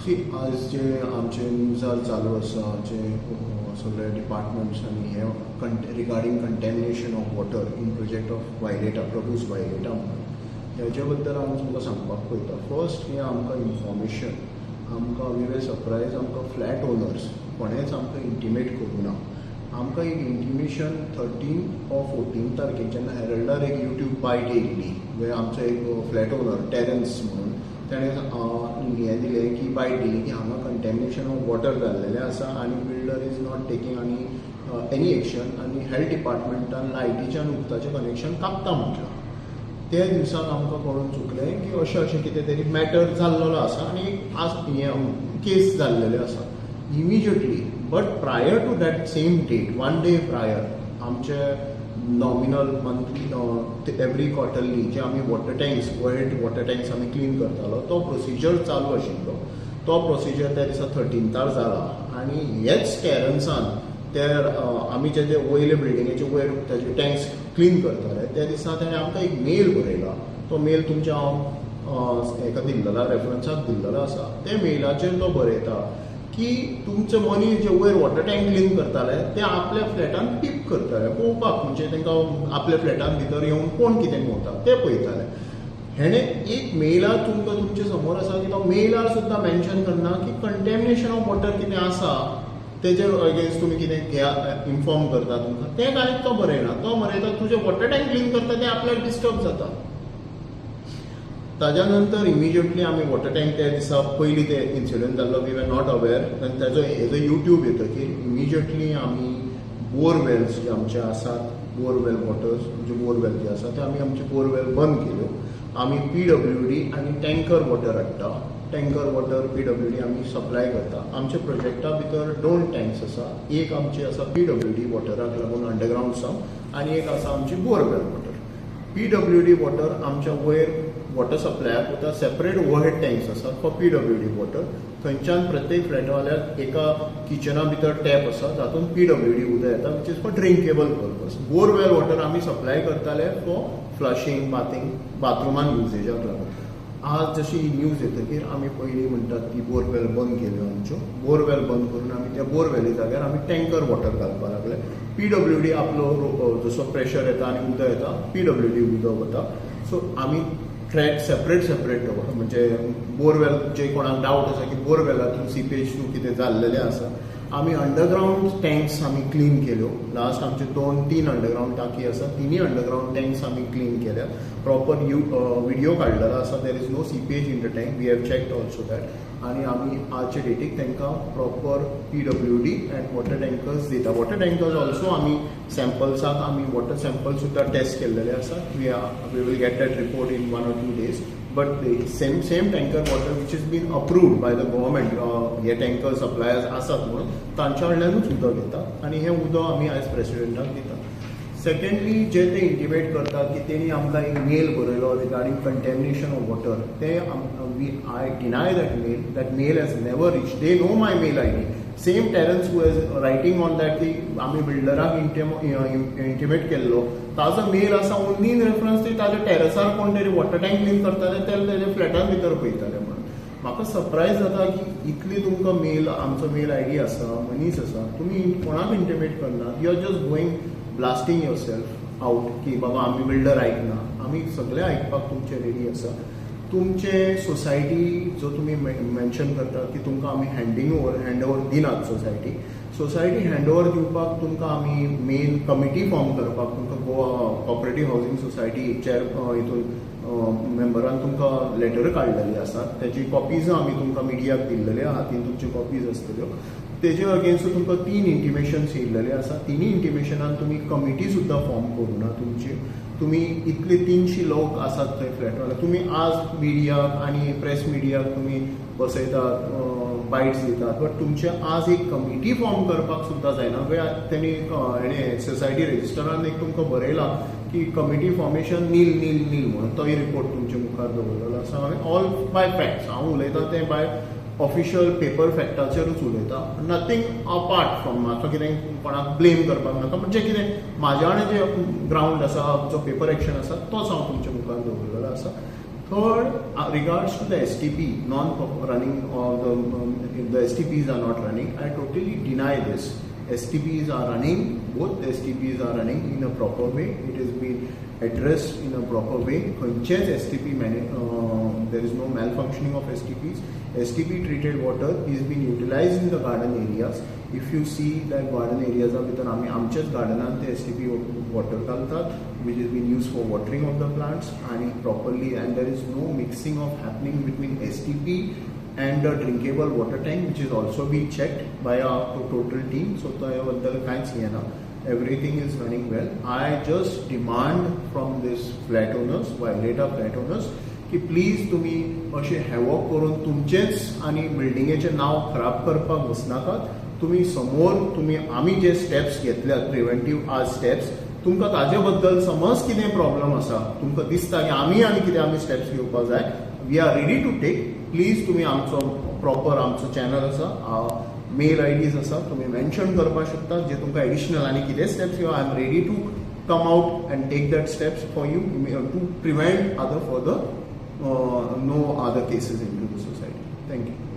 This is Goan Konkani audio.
सी, आज जे आमचे न्यूजार चालू आसा, जे सगळे डिपार्टमेंट्स आनी हे regarding contamination of water in project of Violeta, Prabhu's Violeta म्हणून, हेजे बद्दल हांव तुमकां सांगपाक पळयता. फर्स्ट हें आमकां इन्फॉर्मेशन, आमकां we were surprise, आमकां फ्लॅट ओनर्स कोणेंच आमकां इंटिमेट करूं ना. आमकां एक इंटिमेशन 13 ऑर 14 तारखेक जेन्ना हेरल्डार एक यूट्यूब बायट येयल्ली, वे आमचो एक फ्लॅट ओनर टेरन्स म्हणून तेणें हें दिलें की बायट दिली की हांगा कंटेमिनेशन ऑफ वॉटर जाल्लेलें आसा आनी बिल्डर is not taking आनी एनी एक्शन आनी हेल्थ डिपार्टमेंटान लायटीचें आनी उदकाचें कनेक्शन कापता म्हटलां. त्या दिसाक आमकां कळून चुकलें की अशें अशें कितें तरी मॅटर जाल्लेलो आसा आनी आज हें केस जाल्लेले आसा immediately. But prior to that same date, one day prior, आमचे नॉमिनल मंथली, एवरी क्वॉर्टरली जे आमी water tanks, overhead water tanks आमी क्लीन करतालो, तो प्रोसिजर चालू आशिल्लो. तो प्रोसिजर त्या दिसा 13थार जाला आनी हेच टेरन्सान ते आमी जे जे वयले बिल्डिंगेचे वयर ताजे टँक्स क्लीन करताले, त्या दिसा तेणें आमकां एक मेल बरयला. तो मेल तुमच्या हांव हेका दिल्लेलो, रेफरन्साक दिल्लेलो आसा. ते मेलाचेर तो बरयता की तुमचे मनीस जे वयर वॉटर टँक क्लीन करताले ते आपल्या फ्लॅटान पीप करताले पळोवपाक, म्हणजे तांकां आपल्या फ्लॅटान भितर येवन कोण कितें भोंवता ते पळयताले. हेणें एक मेलार तुमकां तुमचे समोर आसा की तो मेलार सुद्दां मेन्शन करना की कंटेमिनेशन ऑफ वॉटर कितें आसा, तेजेर अगेन्स्ट तुमी कितें घेया, इन्फॉर्म करता तुमकां, तें कांय तो बरयना. तो बरयता तुजें वॉटर टँक क्लीन करता ते आपल्याक डिस्टर्ब जाता. ताज्या नंतर इमिजिएटली आमी वॉटर टँक, त्या दिसा पयलीं ते इन्सिडंट जाल्लो, we were not aware. आनी ताजो हेजो यूट्यूब येतकीर इमिजिएटली आमी बोरवेल्स जे आमचे आसात, बोरवेल वॉटर्स म्हणजे बोरवेल जे आसा ते आमी आमचे बोरवेल बंद केल्यो. आमी पीडब्ल्यूडी आनी टँकर वॉटर हाडटा. टँकर वॉटर पीडब्ल्यूडी आमी सप्लाय करता. आमच्या प्रोजेक्टा भितर दोन टँक्स आसा. एक आमची आसा पीडब्ल्यूडी वॉटराक लागून अंडरग्रावंड संप आनी एक आसा आमची बोरवेल वॉटर. पीडब्ल्यूडी वॉटर आमच्या वयर वॉटर सप्लायाक वता. सेपरेट ओवरहेड टँक्स आसात फॉर पीडब्ल्यूडी वॉटर. थंयच्यान प्रत्येक फ्लॅटवाल्याक एका किचना भितर टॅप आसा, तातूंत पीडब्ल्यूडी उदक येता, which is for drinkable purpose. Borewell water आमी सप्लाय करताले फॉर फ्लशिंग, बाथींग, बाथरुमान युजेजाक लागून. आज जशी न्यूज येतकीर आमी पयलीं म्हणटात ती बोरवेल बंद केल्यो आमच्यो. बोरवेल बंद करून आमी त्या बोरवेली जाग्यार आमी टँकर वॉटर घालपाक लागले. पीडब्ल्यूडी आपलो जसो प्रेशर येता आनी उदक येता, पीडब्ल्यूडी उदक वता. सो आमी ट्रॅक सेपरेट सेपरेट दवरता. म्हणजे बोरवेल जे कोणाक डावट आसा की बोरवेलातून सिपेज थ्रू कितें जाल्लेलें आसा, आमी अंडरग्रावंड टँक्स आमी क्लीन केल्यो. लास्ट आमचे दोन तीन अंडरग्रावंड टाकी आसा, तिनूय अंडरग्रावंड टँक्स आमी क्लीन केल्या. प्रॉपर you video काडलेलो आसा. There is no seepage in the tank, we have checked also that. आनी आमी आजचे डेटीक तांकां proper PWD and water tankers दिता. वॉटर टँकर्स ऑल्सो आमी सॅम्पल्साक, आमी वॉटर सॅम्पल सुद्दां टेस्ट केल्लेले आसा. We will get that report in 1 or 2 days, but the same tanker water which has been approved by the government, hey tanker suppliers आसात म्हणून तांच्या कडल्यानूच उदक येता आनी हें उदक आमी आयज प्रेसिडेंटाक दितात. सेकंडली, जे ते इंटिमेट करतात की तेणी आमकां एक मेल बरयलो रिगार्डींग कंटेमिनेशन ऑफ वॉटर, ते we I deny that mail. That mail has never reach. They know my mail ID. Same Terence who is writing on that की आमी बिल्डराक इंटिमेट केल्लो, ताजो मेल आसा ओन्ली इन रेफरन्स ती ताज्या टेरसार कोण तरी वॉटर टँक क्लीन करताले, ते तेजे फ्लॅटान भितर पळयताले म्हणून. म्हाका सरप्रायज जाता की इतली तुमकां मेल, आमचो मेल I D आसा, मनीस आसा, तुमी कोणाक इंटिमेट करनात. You are just going blasting yourself out की बाबा आमी बिल्डर आयकना. आमी सगळे आयकपाक तुमचे रेडी आसा. तुमचे सोसायटी जो तुमी मेन्शन करतात की तुमकां आमी हँडींग ओवर, हँड ओवर दिनात सोसायटी, सोसायटी हँड ओवर दिवपाक तुमकां आमी मेन कमिटी फॉर्म करपाक तुमकां Goa cooperative housing society chair हितून मेंबरान तुमकां लेटर काडलेली आसात. तेजी कॉपीज आमी तुमकां मिडियाक दिल्लेले आहा. तीन तुमच्यो कॉपीज आसतल्यो. तेजे अगेन्स्ट तुमकां तीन इंटिमेशन्स येयल्लेले आसा. तिनूय इंटिमेशनान तुमी कमिटी सुद्दां फॉर्म करूं ना तुमची. तुमी इतले 300 लोक आसात थंय फ्लॅटवाले. तुमी आज मिडियाक आनी प्रेस मिडियाक तुमी बसयतात, बायट्स दितात, बट तुमचे आज एक कमिटी फॉर्म करपाक सुद्दां जायना. तेणी हेणे सोसायटी रजिस्टरान एक तुमकां बरयलां की committee formation nil nil nil म्हणून. तोय रिपोर्ट तुमचे मुखार दवरलेलो आसा. हांवें ऑल बाय फॅक्ट्स हांव उलयतां, तें बाय ऑफिशियल पेपर फॅक्टाचेरूच उलयता, नथींग अपार्ट फ्रॉम. म्हाका कितें कोणाक ब्लेम करपाक नाका, म्हणजे कितें म्हाज्या कडेन जे ग्रावंड आसा, जो पेपर एक्शन आसा, तोच हांव तुमच्या मुखार दवरलेलो आसा. Third, regards to the STP non running or the STPs are not running, I totally deny this. STPs are running, both STPs are running in a proper way. It has been addressed in a proper way. खंयचेच STP, there is no malfunctioning of STPs. STP treated water is being utilized in the garden areas. If you see that garden areas भितर आमी आमच्याच गार्डनान ते STP water घालतात, which is been used for watering of the plants आणि properly, and there is no mixing of happening between STP and the drinkable water tank, which is also be checked by our total team. So त्या बद्दल कांयच हें ना, everything is running well. I just demand from this flat owners, Violeta flat owners, की प्लीज तुमी अशें हॅवॉक करून तुमचेंच आनी बिल्डिंगेचें नांव खराब करपाक वचनाकात. तुमी समोर तुमी आमी जे स्टेप्स घेतल्यात, प्रिवेंटीव आज स्टेप्स, तुमकां ताजे बद्दल समज कितें प्रॉब्लम आसा, तुमकां दिसता की आमी आनी कितें आमी स्टेप्स घेवपाक जाय, we are ready to take. Please तुमी आमचो प्रॉपर आमचो चॅनल आसा, मेल I डीज आसा, तुमी मेन्शन करपाक शकता जे तुमकां एडिशनल आनी कितें स्टेप्स घेवप. I am ready to come out and take that steps for you to prevent other further no other cases into the society. Thank you.